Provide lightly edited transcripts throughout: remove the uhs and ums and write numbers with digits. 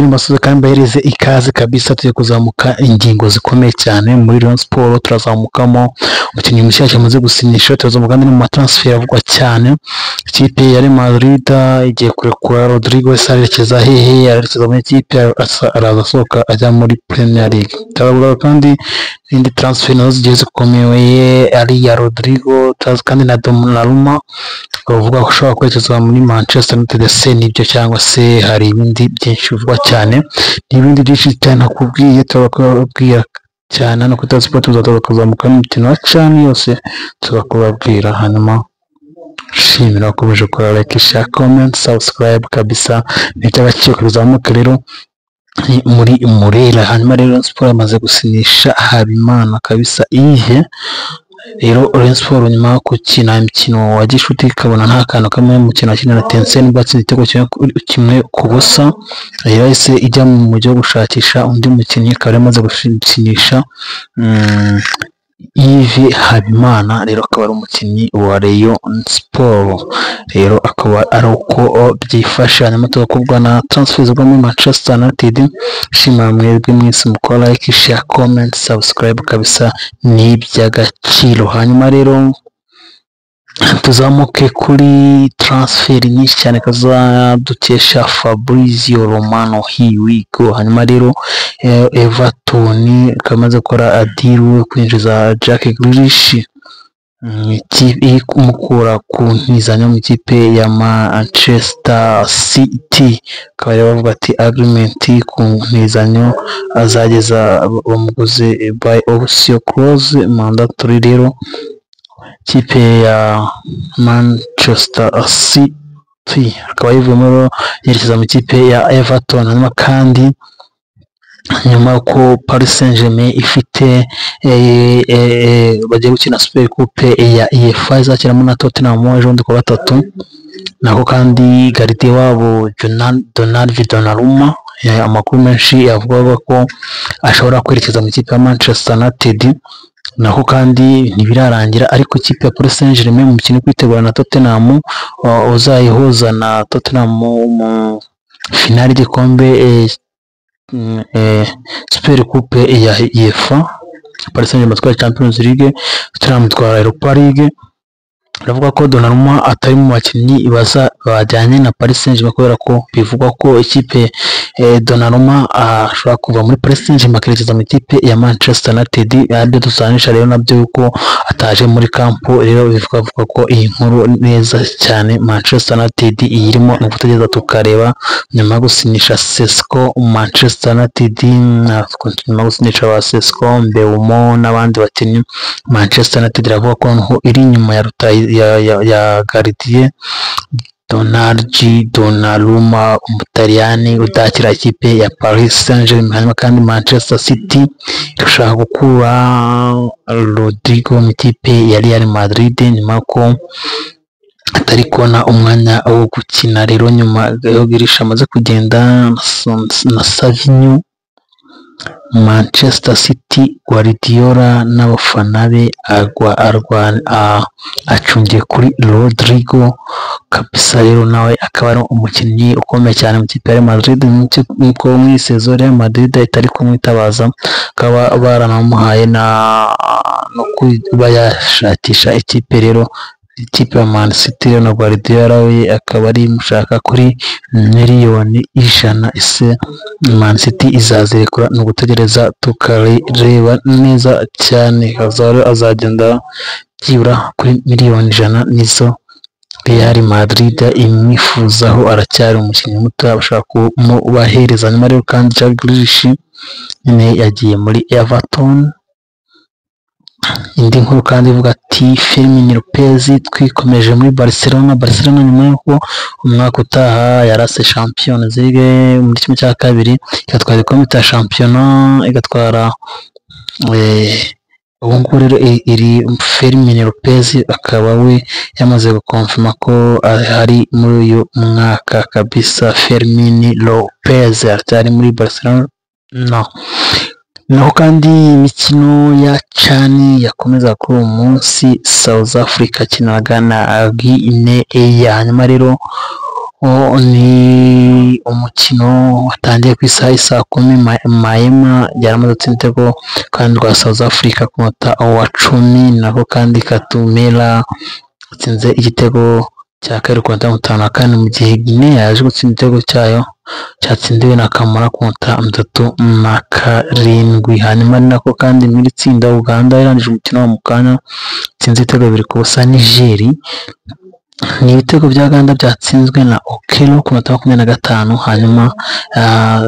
Nongere mbasuhuze kandi mbahereze ikaze kabisa. Tugiye kuzamuka ingingo zikomeye cyane muri Rayon Sports, turazamukamo umukinnyi mushyashya amaze gusinyisha, turazamuka kandi no mu matransfer avugwa cyane. Ikipe ya Real Madrid igiye kurekura Rodrigo, ese arerekeza hehe? Arerekeza muri ikipe, araza asohoka ajya muri Premier League. Turavuga kandi n'indi transfer nazo zigiye zikomeye, ari iya Rodrigo, turazi kandi na Donnarumma bavuga ko ashobora kwerekeza muri Manchester United. Se nibyo cyangwa se hari ibindi byinshi bivugwa cyane? N'ibindi byinshi cyane nakubwiye, turababwira cyane hano kuri Sport. Tuzaza kuzamuka n'imikino ya CHAN yose tuzakubabwira. Hanyuma shimira wakomeje gukora like, share, comment, subscribe kabisa, ni iby'agaciro. Bizamuke rero ni muri Murera. Hanyuma rero Sport yamaze gusinyisha Habimana kabisa Yves. Rero Rayon Sports, nyuma yo gukina imikino wa gishuti ikabona nta kantu kamwe mu mukino wakina na Etincelles, batsinze igitego 1-0, rero yahise ijya mu mujyi wo gushakisha undi mukinnyi, akaba yamaze gusinyisha Yves Habimana. Rero akaba ari umukinnyi wa Rayon Sports, rero akaba ari uko byifashe. Hanyuma tugakubwa na transfer ziva muri Manchester United. Shimira mwebwe mwese mukora like, share, comment, subscribe kabisa, ni iby'agaciro. Hanyuma rero tuzamuke kuri transfer nyinshi cyane kaza dukesha Fabrizio Romano, here we go. Hanyuma rero Everton ikaba imaze gukora deal yo kwinjiza Jack Grealish, iri kumukura ku ntizanyo mu ikipe ya Manchester City. Akaba rero bavuga ati agreement ku ntizanyo azageza bamuguze by option clause mandatory. Rero ikipe ya Manchester City akaba yivuyemo rero yerekeza mu ikipe ya Everton. Hanyuma kandi nyuma y'uko Paris Saint-Germain ifite bagiye gukina Super Coupe ya UEFA izakinamo na Tottenham ejo bundi kuwa gatatu, nako kandi gardien wabo Gianluigi Donnarumma, amakuru menshi yavugaga ko ashobora kwerekeza mu ikipe ya Manchester United, nako kandi ntibirarangira. Ariko ikipe ya Paris Saint-Germain mu mukino kwitegura na Tottenham, uzayihuza na Tottenham mu finale y'igikombe Super Coupe ya UEFA, Paris Saint-Germain itwaye Champions League, Tottenham itwara Europa League. Baravuga ko Donnarumma atari mu bakinnyi baza bajyanye na Paris Saint-Germain, kubera ko bivugwa ko ikipe Donnarumma ashobora kuva muri Paris Saint-Germain akerekeza mu ikipe ya Manchester United, aribyo dusanisha rero nabyo yuko ataje muri camp. Rero bivuga ko iyi nkuru neza cyane Manchester United iyirimo, ni ugutegereza tukareba nyuma yo gusinyisha Sesko. Manchester United nyuma yo gusinyisha ba Sesko, Mbeumo n'abandi bakinnyi, Manchester United iravuga ko noneho iri inyuma ya Rutayi ya gardien Gianluigi Donnarumma, Umutaliyani utakira ikipe ya Paris Saint-Germain. Hanyuma kandi Manchester City irashaka gukura Rodrigo mu ikipe ya Real Madrid nyuma ko atari kubona umwanya wo gukina. Rero nyuma yo Grealish amaze kugenda na Savinho, Manchester City, Guardiola n'abafana be agwa arwa acungiye kuri Rodrigo kabisa. Rero nawe akaba ari umukinnyi ukomeye cyane mu ikipe ya Real Madrid, nkuko mu saison Real Madrid itari kumwitabaza, akaba baranamuhaye na no kuba yashakisha ikipe. Rero ikipe ya Man City rero na Guardiola we akaba ari mushaka kuri miliyoni 100. Ese Man City izazirekura? Ni ugutegereza tukareba neza cyane. Azagenda byibura kuri miliyoni 100, nizo Real Madrid imwifuzaho. Aracyari umukinnyi muto, bashaka kumubahereza. Nyuma rero kandi Jack Grealish nyine yagiye muri Everton. Indi nkuru kandi ivuga ati Fermin Lopez twikomeje muri Barcelona. Barcelona nyuma y'uko umwaka utaha yarase Champions League muri ½, igatwara igikombe cya shampiyona, igatwara ubu ngubu rero iri Fermin Lopez akaba we yamaze gukonfirma ko ari muri uyu mwaka kabisa. Fermin Lopez aracyari muri Barcelona. Naho kandi imikino ya CHAN yakomeza kuri uwo munsi, South Africa akinaga na Guinea. Hanyuma rero Ni umukino watangiye ku isaha saa 10, Maema yaramaze gutsinda igitego kandi rwa South Africa ku munota wa 10, nako kandi Katumela atsinze igitego cya kabiri ku munota 54, mu gihe Guinea yaje gutsinda igitego cyayo cyatsindiwe na Kamara ku munota 37. Hanyuma ari nako kandi muri iri tsinda Uganda yarangije umukino mu kanya itsinze ibitego 2-0 Niger. Ni ibitego bya Uganda byatsinzwe na Okello ku munota 25, hanyuma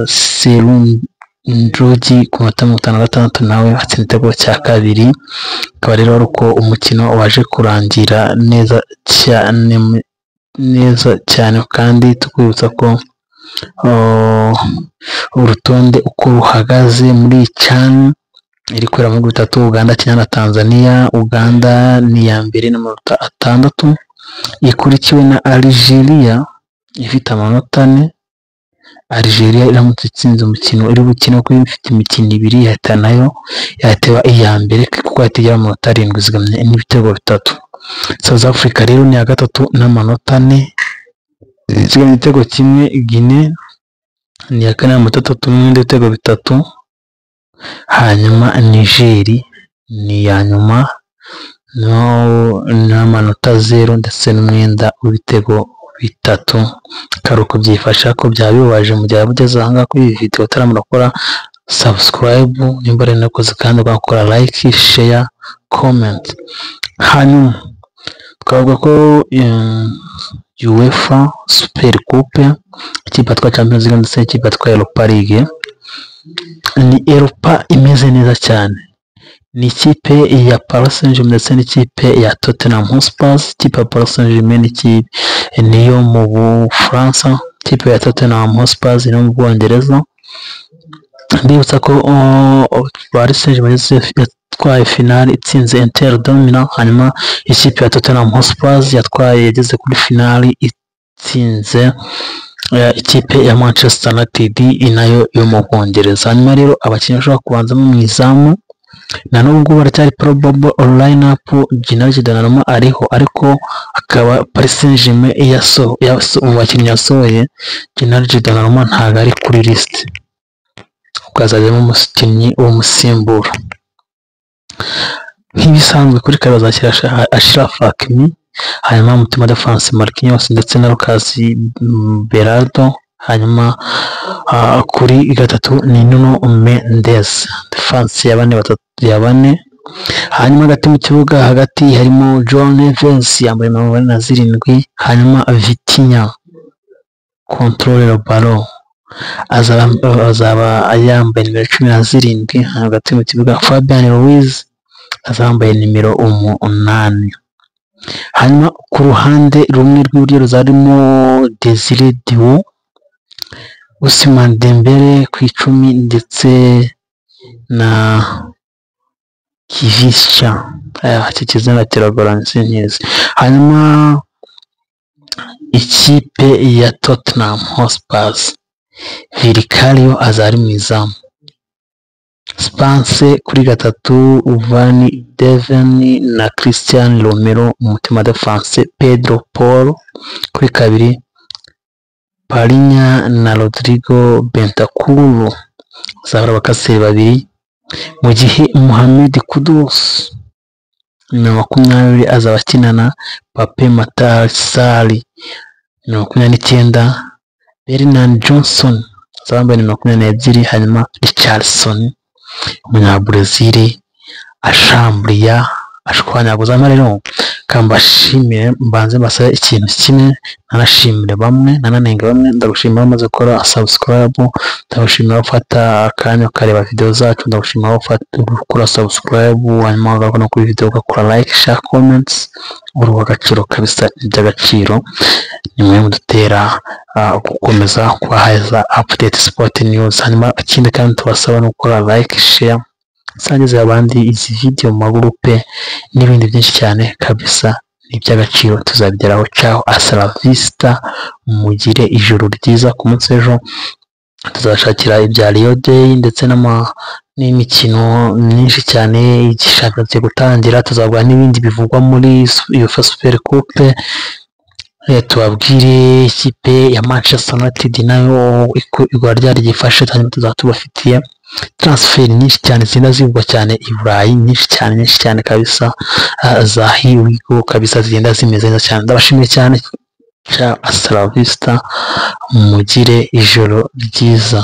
Serunjogi ku munota 56 nawe atsinda igitego cya kabiri. Akaba rero ari uko umukino waje kurangira neza cyane, neza cyane. Kandi tukwibutsa ko urutonde uko ruhagaze muri CHAN iri kubera mu bihugu bitatu, Uganda, Kenya na Tanzania. Uganda ni iya mbere n'amanota 6, ikurikiwe na Algeria ifite amanota 4. Algeria iramutse itsinze umukino iri bukine, kuko ifite imikino 2, yahita nayo yahita iya mbere kuko yahita igira amanota 7, izigamye n'ibitego 3. South Africa rero ni iya gatatu n'amanota 4, izigamye igitego 1. Guinea ni iya kane n'amanota 3 n'ibindi bitego 3. Hanyuma Niger ni iya nyuma n'amanota 0 ndetse n'umwenda w'ibitego 3. Karuko byifasha ko byaba bibabaje mu gihe waba ugeze aha ngaha kuri iyi video utaramara gukora subscribe, nimba ari nakoze kandi ugakora like, share, comment. Hanyuma twavuga ko UEFA Super Coupe, ikipe yatwaye Champions League ndetse n'ikipe yatwaye Europa League, ni Europa imeze neza cyane. Ni ikipe ya Paris Saint-Germain ndetse n'ikipe ya Tottenham Hotspur. Ikipe ya Paris Saint-Germain niyo mu Bufaransa, ikipe ya Tottenham Hotspur niyo mu Bwongereza. Ndibutsa ko Paris Saint-Germain yatwaye finale itsinze Inter de Milan, hanyuma ikipe ya Tottenham Hotspur yatwaye yageze kuri finale itsinze ikipe ya Manchester United nayo yo mu Bwongereza. Hanyuma rero abakinnyi bashobora kubanzamo mu izamu na n'ubu ngubu baracyari probable line up, Gianluigi Donnarumma ariho, ariko akaba Paris Saint-Germain mu bakinnyi yasohoye Gianluigi Donnarumma ntabwo ari kuri list, ukazajyamo umukinnyi w'umusimbura. Nk'ibisanzwe kuri kabiri bazashyira Achraf Hakimi, hanyuma mutima defense Marquinhos ndetse na Lucas Beraldo, hanyuma kuri gatatu ni Nuno Mendes, defense ya bane batatu ya bane. Hanyuma hagati mu kibuga hagati harimo João Neves yambaye 47, hanyuma Vitinha contrôle ballon azaba yambaye nimero 17. Hagati mu kibuga Fabian Ruiz azaba yambaye nimero 8. Hanyuma ku ruhande rumwe rw'iburyo ruzarimo Desire Doué, Ousmane Dembele ku 10 ndetse na Kvicha. Iki kizina kiragoranye sinkizi. Hanyuma ikipe ya Tottenham Hotspur, Vicario azari mu izamu, Spence kuri gatatu, Van de Ven na Christian Romero mu mutima defense, Pedro Porro kuri kabiri, Palhinha na Rodrigo Bentancur bazahora abakaseri babiri, mu gihe Mohamed Kudus nimero 20 azaba akinana Pape Matar Sarr nimero 29, Brennan Johnson azaba yambaye nimero 22, hanyuma Richarlison umunyabrazil ashamburiya ashwanyaguza. Hanyuma rero kambashimire, mbanze mbasabe ikintu kimwe, nanashimire bamwe nananenga bamwe. Ndagushimira wamaze gukora subscribe, ndagushimira ufata akanya ukareba video zacu, ndagushimira ufata gukora subscribe, hanyuma ugakora kuri video ugakora like, share, comments. Uri uw'agaciro kabisa, iby'agaciro ni mwe mudutera gukomeza kubahaza update sport news. Hanyuma ikindi kandi tubasaba no gukora like, share, sangiza abandi izi video mu magurupe n'ibindi byinshi cyane kabisa, ni iby'agaciro, tuzabigeraho. Ciao, hasta la vista, mugire ijoro ryiza. Ku munsi w'ejo tuzashakira ibya Rio Day ndetse n'imikino myinshi cyane igishakamye gutangira, tuzavuga n'ibindi bivugwa muri UEFA Super Coupe. Tubabwire ikipe ya Manchester United nayo igura ryari ryifashe, hanyuma tuzaba tubafitiye transfer nyinshi cyane zigenda zivugwa cyane i Burayi, nyinshi cyane, nyinshi cyane kabisa, za here we go kabisa, zigenda zimeze neza cyane. Ndabashimiye cyane, ciao, hasta la vista, mugire ijoro ryiza.